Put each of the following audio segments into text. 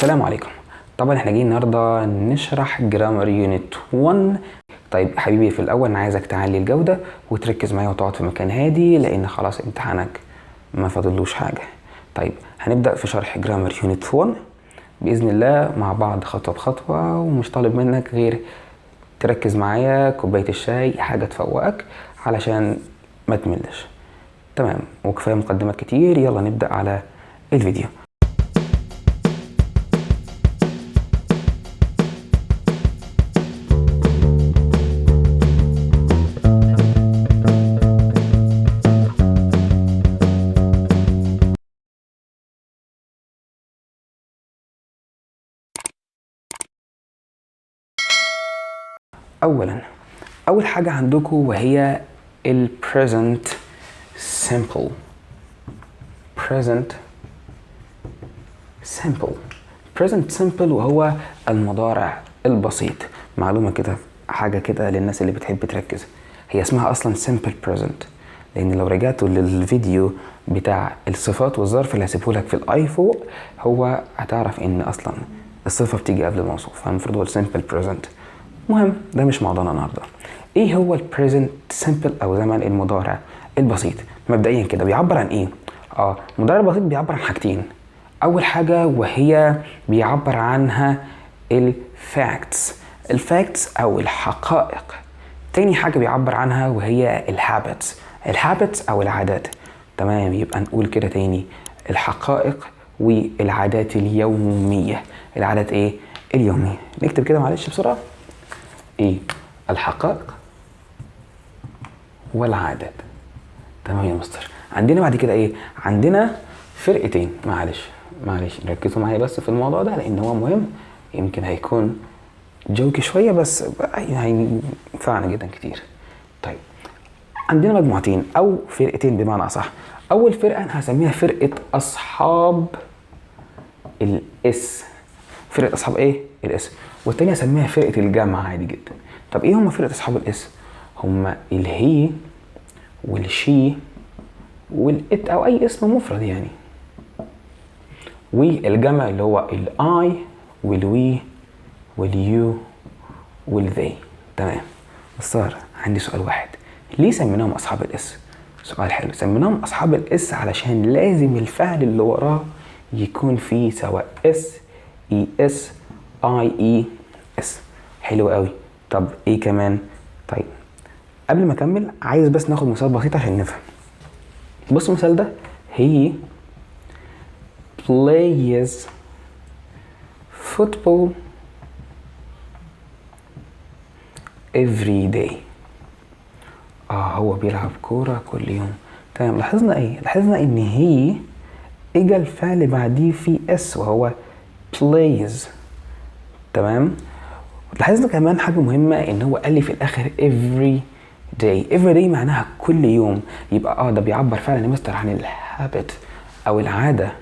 السلام عليكم. طبعا احنا جايين النهارده نشرح grammar unit 1. طيب حبيبي، في الاول انا عايزك تعلي الجودة وتركز معايا وتقعد في مكان هادي، لان خلاص امتحانك ما فاضلوش حاجة. طيب هنبدا في شرح grammar unit 1 باذن الله مع بعض خطوة بخطوه، ومش طالب منك غير تركز معايا، كوباية الشاي، حاجة تفوقك علشان ما تملش. تمام، وكفاية مقدمات كتير، يلا نبدا على الفيديو. اولا، اول حاجة عندكم وهي ال present simple. present simple، present simple وهو المضارع البسيط. معلومة كده، حاجة كده للناس اللي بتحب تركز، هي اسمها اصلا simple present، لان لو رجعتوا للفيديو بتاع الصفات والظرف اللي هسيبه لك في ال i فوق، هو هتعرف ان اصلا الصفة بتيجي قبل الموصوف، فالمفروض هو simple present. مهم، ده مش موضوعنا النهارده. ايه هو ال present simple او زمن المضارع البسيط؟ مبدئيا كده بيعبر عن ايه؟ المضارع البسيط بيعبر عن حاجتين. اول حاجة وهي بيعبر عنها ال facts، ال facts او الحقائق. تاني حاجة بيعبر عنها وهي ال habits، ال habits او العادات. تمام، يبقى نقول كده تاني، الحقائق والعادات اليومية. العادات ايه؟ اليومية. نكتب كده معلش بسرعة، ايه؟ الحقائق والعادات. تمام يا مستر. عندنا بعد كده ايه؟ عندنا فرقتين، معلش معلش ركزوا معايا بس في الموضوع ده لان هو مهم، يمكن هيكون joke شوية بس هينفعنا جدا كتير. طيب عندنا مجموعتين او فرقتين بمعنى اصح. اول فرقه انا هسميها فرقه اصحاب ال s. فرقه اصحاب ايه؟ ال s. والتانية هسميها فرقه الجمع عادي جدا. طب ايه هم فرقه اصحاب ال s؟ هم ال he وال she وال it او اي اسم مفرد يعني، والجمع اللي هو ال I وال we وال you وال they. تمام. مستر عندي سؤال واحد، ليه سميناهم اصحاب ال s؟ سؤال حلو. سميناهم اصحاب ال s علشان لازم الفعل اللي وراه يكون فيه سواء s، es، ies. حلو قوي. طب ايه كمان؟ طيب قبل ما اكمل عايز بس ناخد مثال بسيط عشان نفهم. بص المثال ده، he plays football every day. هو بيلعب كورة كل يوم. تمام. لاحظنا ايه؟ لاحظنا ان he اجى الفعل بعديه في s وهو plays. تمام. لاحظنا كمان حاجة مهمة، ان هو قال لي في الاخر every day. every day معناها كل يوم، يبقى ده بيعبر فعلا يا مستر عن ال habit او العادة.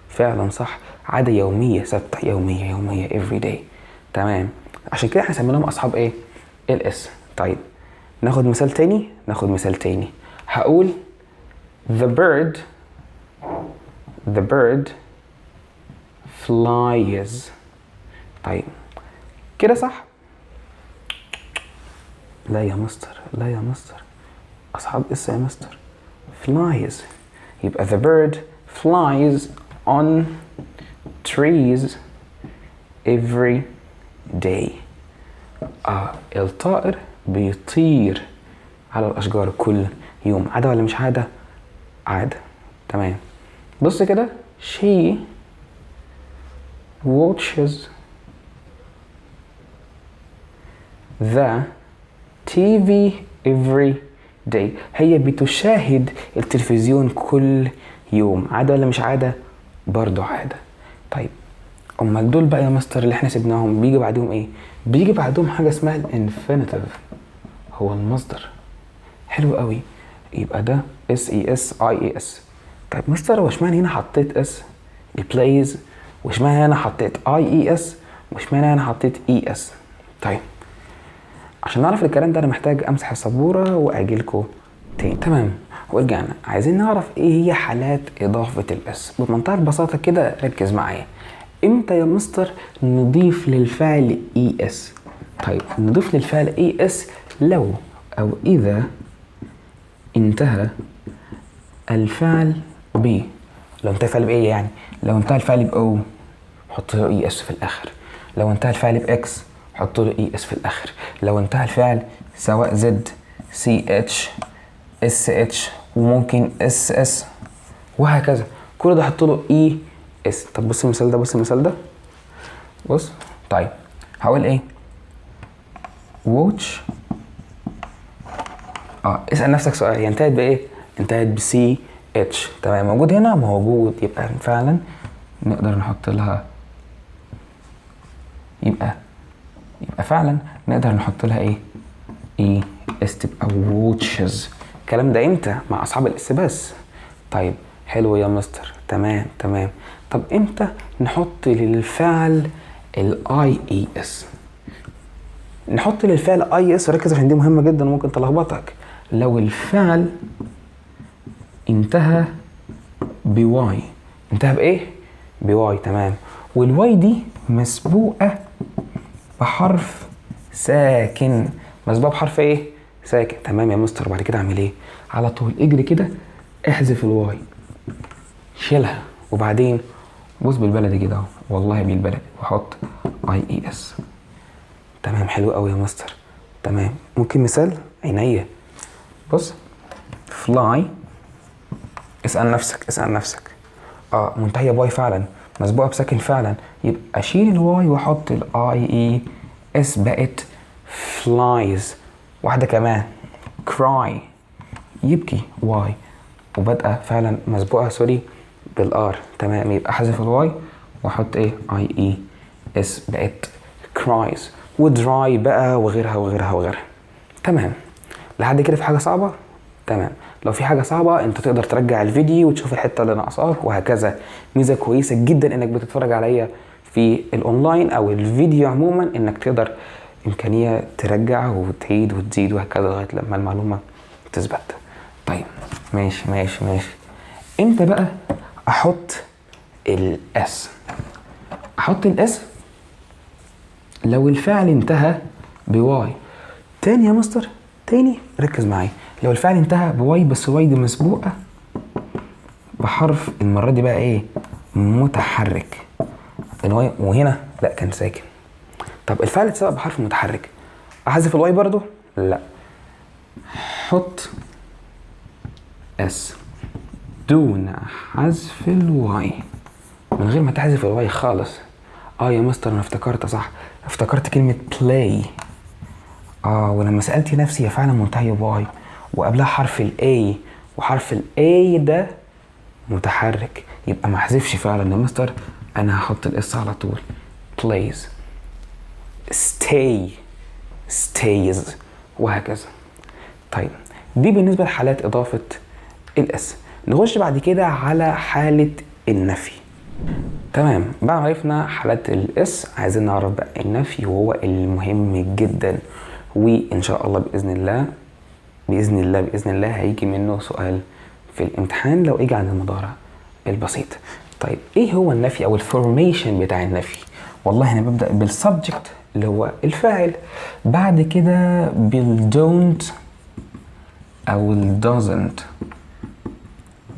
فعلا صح، عادة يومية ثابتة، يومية يومية every day. تمام. عشان كده احنا سميناهم اصحاب ايه؟ ال s. طيب ناخد مثال تاني، ناخد مثال تاني. هقول the bird، the bird flies. طيب كده صح؟ لا يا مستر، لا يا مستر، أصحاب s يا مستر. flies يبقى the bird flies on trees every day. الطائر بيطير على الأشجار كل يوم. عادة ولا مش عادة؟ عادة. تمام. بص كده، she watches the TV every day. هي بتشاهد التلفزيون كل يوم. عادة ولا مش عادة؟ برضو عادة. طيب امال دول بقى يا مستر اللي احنا سيبناهم بيجي بعدهم ايه؟ بيجي بعدهم حاجة اسمها ال infinitive، هو المصدر. حلو قوي. يبقى ده s، es، ies. طيب مستر هو اشمعنى هنا حطيت s plays، واشمعنى هنا حطيت ies، واشمعنى هنا حطيت es؟ طيب عشان نعرف الكلام ده انا محتاج امسح السبوره واجي لكم تاني. تمام، ورجعنا. عايزين نعرف ايه هي حالات اضافه ال s. بمنتهى البساطة كده ركز معايا. امتى يا مستر نضيف للفعل es؟ طيب نضيف للفعل es لو او اذا انتهى الفعل ب، لو انتهى الفعل بايه؟ يعني لو انتهى الفعل ب o حط له es في الاخر، لو انتهى الفعل ب x حط له es في الاخر، لو انتهى الفعل سواء زد، سي اتش، اس اتش، وممكن ss وهكذا، كل ده حط له es. طب بص المثال ده، بص المثال ده، بص. طيب هقول ايه؟ watch. اسال نفسك سؤال، هي انتهت بايه؟ انتهت ب ch. تمام، موجود هنا، موجود، يبقى فعلا نقدر نحط لها، يبقى فعلا نقدر نحط لها ايه؟ es، تبقى watches. الكلام ده امتى؟ مع اصحاب ال s بس. طيب حلو يا مستر، تمام تمام. طب امتى نحط للفعل ال ies؟ نحط للفعل ies، ركز عشان دي مهمة جدا وممكن تلخبطك. لو الفعل انتهى ب y، انتهى بايه؟ ب y، تمام، وال y دي مسبوقة بحرف ساكن. مسبوقة بحرف ايه؟ ساكن. تمام يا مستر، بعد كده اعمل ايه؟ على طول اجري كده احذف ال y، شيلها، وبعدين بص بالبلدي كده اهو، والله بالبلدي، واحط ies. تمام، حلو قوي يا مستر، تمام. ممكن مثال؟ عينيا. بص fly، اسأل نفسك، اسأل نفسك، منتهية ب y فعلا، مسبوقة بساكن فعلا، يبقى اشيل ال y واحط ال ies، بقت flies. واحدة كمان، cry، يبكي، y وبادئة فعلا، مسبوقة sorry بال r، تمام، يبقى احذف ال y واحط ايه؟ ies، بقت cries. و dry بقى وغيرها وغيرها وغيرها. تمام، لحد كده في حاجة صعبة؟ تمام. لو في حاجة صعبة انت تقدر ترجع الفيديو وتشوف الحتة اللي ناقصاك وهكذا. ميزة كويسة جدا انك بتتفرج عليا في الاونلاين او الفيديو عموما، انك تقدر امكانية ترجع وتعيد وتزيد وهكذا لغاية لما المعلومة تثبت. طيب ماشي ماشي ماشي. امتى بقى احط ال s؟ احط ال s لو الفعل انتهى ب y. تاني يا مستر، تاني، ركز معايا. لو الفعل انتهى ب y بس y دي مسبوقة بحرف، المرة دي بقى ايه؟ متحرك. ال y وهنا لا كان ساكن. طب الفعل اتسبق بحرف متحرك، احذف ال y برضو؟ لا، حط s دون حذف ال y، من غير ما تحذف ال y خالص. يا مستر انا افتكرت، صح، افتكرت كلمة play. ولما سألت نفسي هي فعلا منتهية ب y وقبلها حرف ال A، وحرف ال A ده متحرك، يبقى ما احذفش فعلا يا مستر، انا هحط ال s على طول، plays، stay، stays، وهكذا. طيب دي بالنسبة لحالات إضافة ال s. نخش بعد كده على حالة النفي. تمام، بعد ما عرفنا حالات ال s عايزين نعرف بقى النفي، وهو المهم جدا، وان شاء الله باذن الله باذن الله باذن الله هيجي منه سؤال في الامتحان لو اجى عن المضارع البسيط. طيب ايه هو النفي او ال formation بتاع النفي؟ والله انا ببدا بال subject اللي هو الفاعل، بعد كده بال don't او ال doesn't،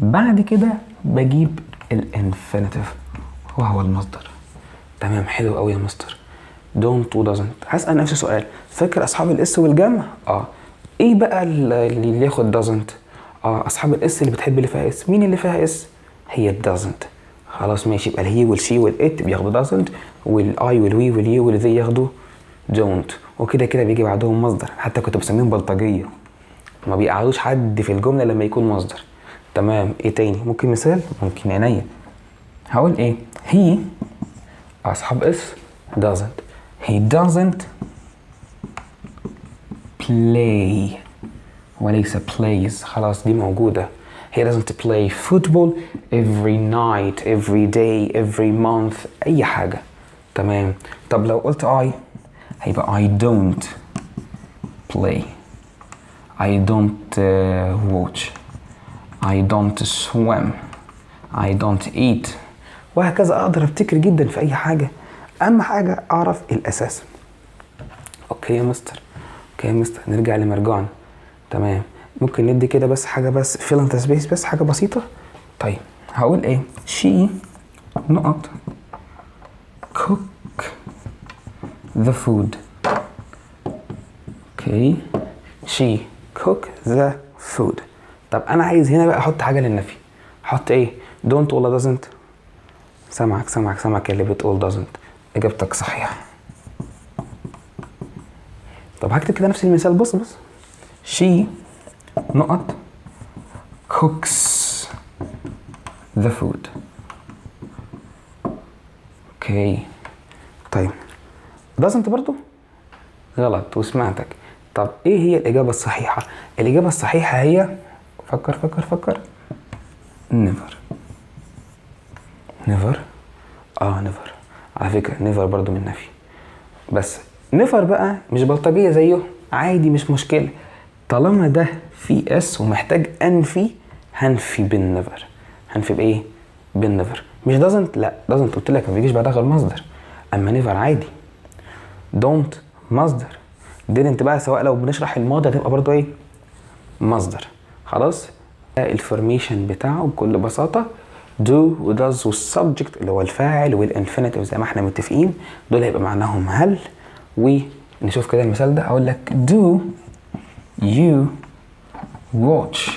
بعد كده بجيب ال infinitive وهو المصدر. تمام، حلو قوي يا مستر. don't و doesn't. هسأل نفسي سؤال، فاكر اصحاب ال s والجمع؟ ايه بقى اللي ياخد doesn't؟ اصحاب ال s اللي بتحب اللي فيها s. مين اللي فيها s؟ هي doesn't. خلاص ماشي، يبقى ال he وال she وال it بياخدوا doesn't، وال I وال we وال you وال they ياخدوا don't، وكده كده بيجي بعدهم مصدر. حتى كنت بسميهم بلطجيه، ما بيقعدوش حد في الجملة لما يكون مصدر. تمام، ايه تاني؟ ممكن مثال؟ ممكن، عينيا. هقول ايه؟ he، اصحاب s doesn't، he doesn't play وليس plays، خلاص دي موجودة. he doesn't play football every night، every day، every month، أي حاجة. تمام. طب لو قلت I هيبقى I don't play، I don't watch، I don't swim، I don't eat، وهكذا. اقدر ابتكر جدا في اي حاجة، اهم حاجة اعرف الاساس. okay يا مستر، okay يا مستر، نرجع لمرجعنا. تمام، ممكن ندي كده بس حاجة، بس fill in the space، بس حاجة بسيطة. طيب هقول ايه؟ she نقط cook the food. okay، she cook the food. طب انا عايز هنا بقى احط حاجة للنفي، احط ايه؟ don't ولا doesn't؟ سامعك سامعك سامعك اللي بتقول doesn't، اجابتك صحيحه. طب هكتب كده نفس المثال، بص بص، she نقط cooks the food. okay، طيب doesn't برضو غلط وسمعتك. طب ايه هي الاجابة الصحيحه؟ الاجابة الصحيحة هي، فكر فكر فكر، never. never، never. على فكرة never برضو من نفي، بس never بقى مش بلطجيه زيه، عادي مش مشكله. طالما ده في s ومحتاج انفي، هنفي بال never. هنفي بايه؟ بال never، مش doesn't. لا، doesn't قلت لك ما بيجيش بعدها غير مصدر، اما never عادي. don't مصدر، didn't بقى سواء لو بنشرح الماضي هتبقى برضو ايه؟ مصدر. خلاص، ال formation بتاعه بكل بساطة do و does وال subject اللي هو الفاعل وال infinitive زي ما احنا متفقين، دول هيبقى معناهم هل. ونشوف كده المثال ده، اقول لك do you watch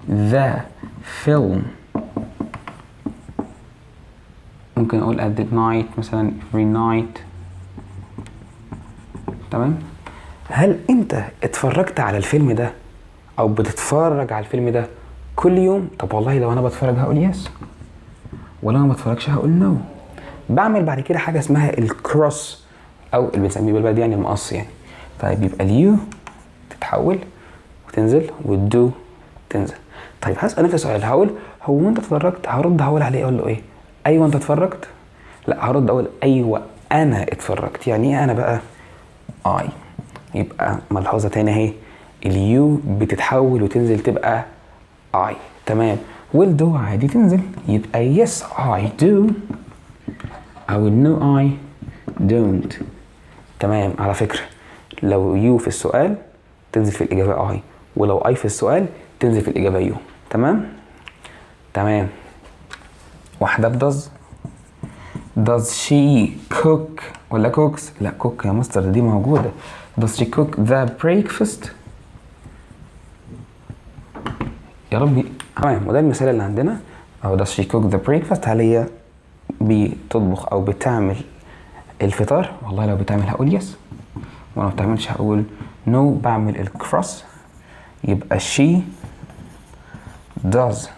the film، ممكن اقول at the night مثلا، every night. تمام، هل انت اتفرجت على الفيلم ده او بتتفرج على الفيلم ده كل يوم؟ طب والله لو انا بتفرج هقول yes، ولو انا ما بتفرجش هقول no. بعمل بعد كده حاجة اسمها ال cross او اللي بنسميه بالبلدي يعني المقص يعني. طيب يبقى ال you تتحول وتنزل وال do تنزل. طيب هسأل نفسي سؤال، هقول هو انت اتفرجت؟ هرد هقول عليه اقول له ايه؟ ايوه انت اتفرجت؟ لا، هرد اقول ايوه انا اتفرجت. يعني ايه انا بقى؟ I. يبقى ملحوظة تاني اهي، ال you بتتحول وتنزل تبقى I. تمام، وال do عادي تنزل، يبقى yes I do او no I don't. تمام، على فكرة لو you في السؤال تنزل في الإجابة I، ولو I في السؤال تنزل في الإجابة you. تمام تمام. واحدة ب does، does she cook ولا cooks؟ لا، cook يا مستر دي موجودة. does she cook the breakfast؟ يا ربي. تمام، وده المثال اللي عندنا أهو، does she cook the breakfast؟ هل هي بتطبخ أو بتعمل الفطار؟ والله لو بتعمل هقول yes، ولو ما بتعملش هقول no. بعمل ال cross، يبقى she does،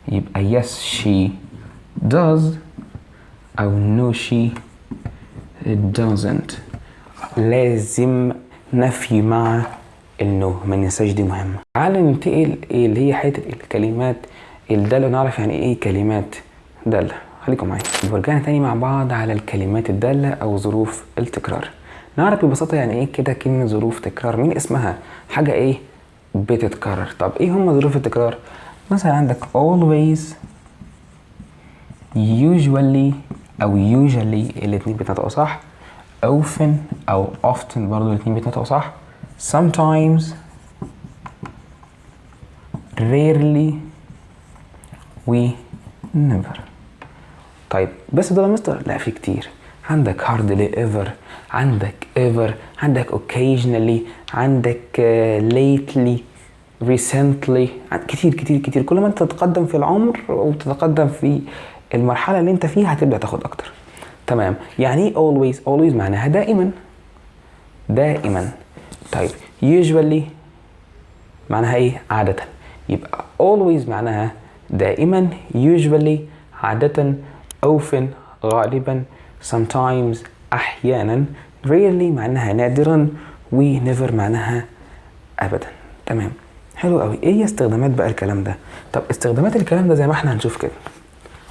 يبقى yes she does أو no she doesn't. لازم نفي مع ال no، ما ننساش دي مهمة. تعالى ننتقل إيه اللي هي حتة الكلمات الدالة، نعرف يعني ايه كلمات دالة. خليكم معايا. ورجعنا تاني مع بعض على الكلمات الدالة أو ظروف التكرار. نعرف ببساطة يعني ايه كده كلمة ظروف تكرار، من اسمها حاجة ايه؟ بتتكرر. طب ايه هم ظروف التكرار؟ مثلا عندك always، usually او usually الاتنين بيتنطقوا صح، often او often برضو الاتنين بيتنطقوا صح، sometimes، rarely و never. طيب بس دول يا مستر؟ لا، في كتير. عندك hardly ever، عندك ever، عندك occasionally، عندك lately، recently، كتير كتير كتير. كل ما انت تتقدم في العمر وتتقدم في المرحلة اللي انت فيها هتبدأ تاخد اكتر. تمام، يعني ايه always؟ always معناها دائما، دائما. طيب usually معناها ايه؟ عادة. يبقى always معناها دائما، usually عادة، often غالبا، sometimes أحيانا، rarely معناها نادرا، و never معناها أبدا. تمام، حلو قوي. ايه هي استخدامات بقى الكلام ده؟ طب استخدامات الكلام ده زي ما احنا هنشوف كده،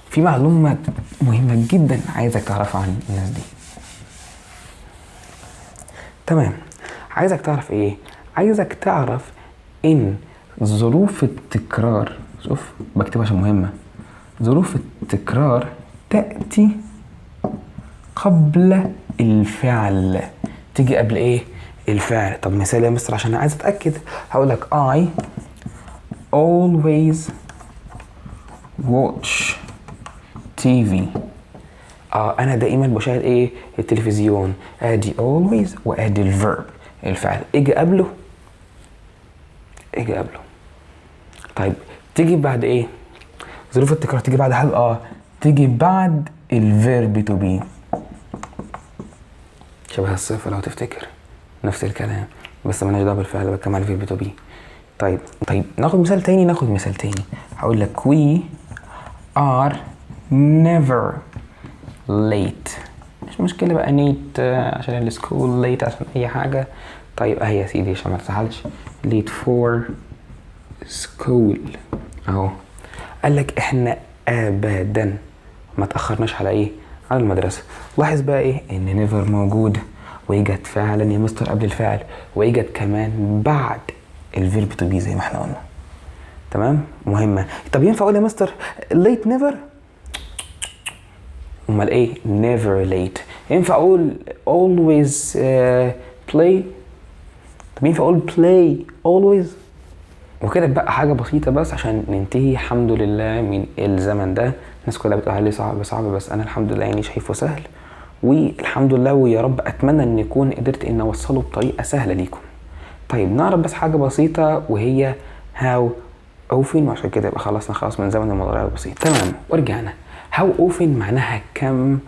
في معلومة مهمة جدا عايزك تعرفها عن الناس دي. تمام، عايزك تعرف ايه؟ عايزك تعرف ان ظروف التكرار، شوف بكتبها عشان مهمة، ظروف التكرار تأتي قبل الفعل. تيجي قبل ايه؟ الفعل. طب مثال يا مستر عشان عايز اتاكد. هقول لك I always watch TV. انا دائما بشاهد ايه؟ التلفزيون. ادي always وادي ال verb الفعل، اجي قبله، اجي قبله. طيب تيجي بعد ايه؟ ظروف التكرار تيجي بعد حاجه، تيجي بعد ال verb to be، شبه الصفة لو تفتكر، نفس الكلام بس مالناش دعوه بالفعل، بتكلم على ال verb to be. طيب ناخد مثال تاني، ناخد مثال تاني. هقول لك we are never late. مش مشكلة بقى late عشان ال school، late عشان أي حاجة. طيب أهي يا سيدي عشان ما تزعلش، late for school أهو. قال لك إحنا أبدا ما تأخرناش على إيه؟ على المدرسة. لاحظ بقى إيه؟ إن never موجود وإجت فعلا يا مستر قبل الفعل، وإجت كمان بعد ال verb to be زي ما احنا قلنا. تمام، مهمة. طب ينفع اقول يا مستر late never؟ امال ايه؟ never late. ينفع اقول always play؟ طب ينفع اقول play always؟ وكده بقى حاجة بسيطة بس عشان ننتهي الحمد لله من الزمن ده. الناس كلها بتقول عليه صعب صعب، بس انا الحمد لله يعني شايفه سهل والحمد لله، ويا رب اتمنى ان يكون قدرت ان اوصله بطريقة سهلة ليكم. طيب نعرف بس حاجة بسيطة وهي how often، وعشان كده يبقى خلصنا خلاص من زمن المضارع البسيط. تمام، ورجعنا. how often معناها كم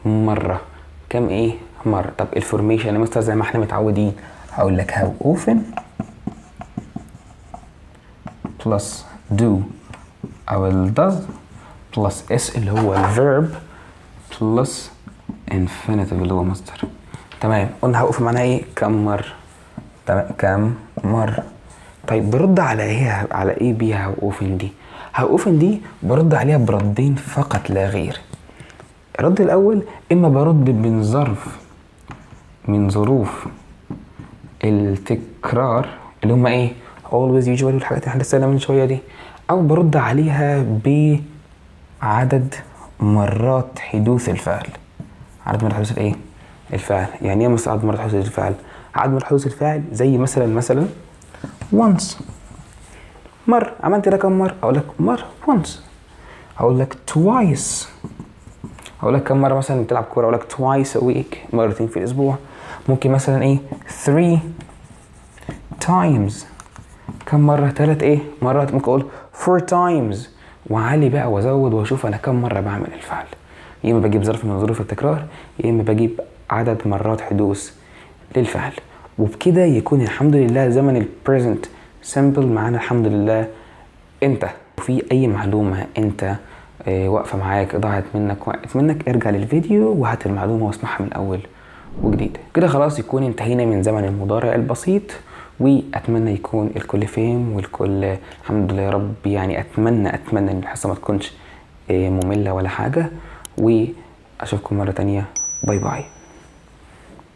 مرة، كم ايه؟ مرة. طب ال formation يا مستر زي ما احنا متعودين، هقول لك how often plus do او ال does plus s اللي هو ال verb plus infinitive اللي هو مصدر. تمام، قلنا how often معناها ايه؟ كم مرة. تمام، كم مرة. طيب برد على ايه، على ايه بيها how often دي؟ how often دي برد عليها بردين فقط لا غير. الرد الاول اما برد من ظرف من ظروف التكرار اللي هما ايه؟ always، usually، والحاجات اللي احنا لسه من شوية دي، او برد عليها بعدد مرات حدوث الفعل. عدد مرات حدوث الايه؟ الفعل. يعني ايه مثلا عدد مرات حدوث الفعل؟ عدد مرات حدوث الفعل زي مثلا once، مرة. عملت ده كم مرة؟ اقول لك مرة، once. اقول لك twice، اقول لك كم مرة مثلا بتلعب كورة؟ اقول لك twice a week، مرتين في الاسبوع. ممكن مثلا ايه؟ three times، كم مرة؟ ثلاث ايه؟ مرات. ممكن اقول four times، وعلي بقى وازود واشوف انا كم مرة بعمل الفعل. يا اما بجيب ظرف من ظروف التكرار، يا اما بجيب عدد مرات حدوث للفعل. وبكده يكون الحمد لله زمن ال present simple معانا الحمد لله. انت في اي معلومة انت واقفة معاك، ضاعت منك، وقعت منك، ارجع للفيديو وهات المعلومة واسمعها من اول وجديد. كده خلاص يكون انتهينا من زمن المضارع البسيط، واتمنى يكون الكل فهم والكل الحمد لله يا رب. يعني اتمنى ان الحصة ما تكونش مملة ولا حاجة، واشوفكم مرة تانية. bye bye.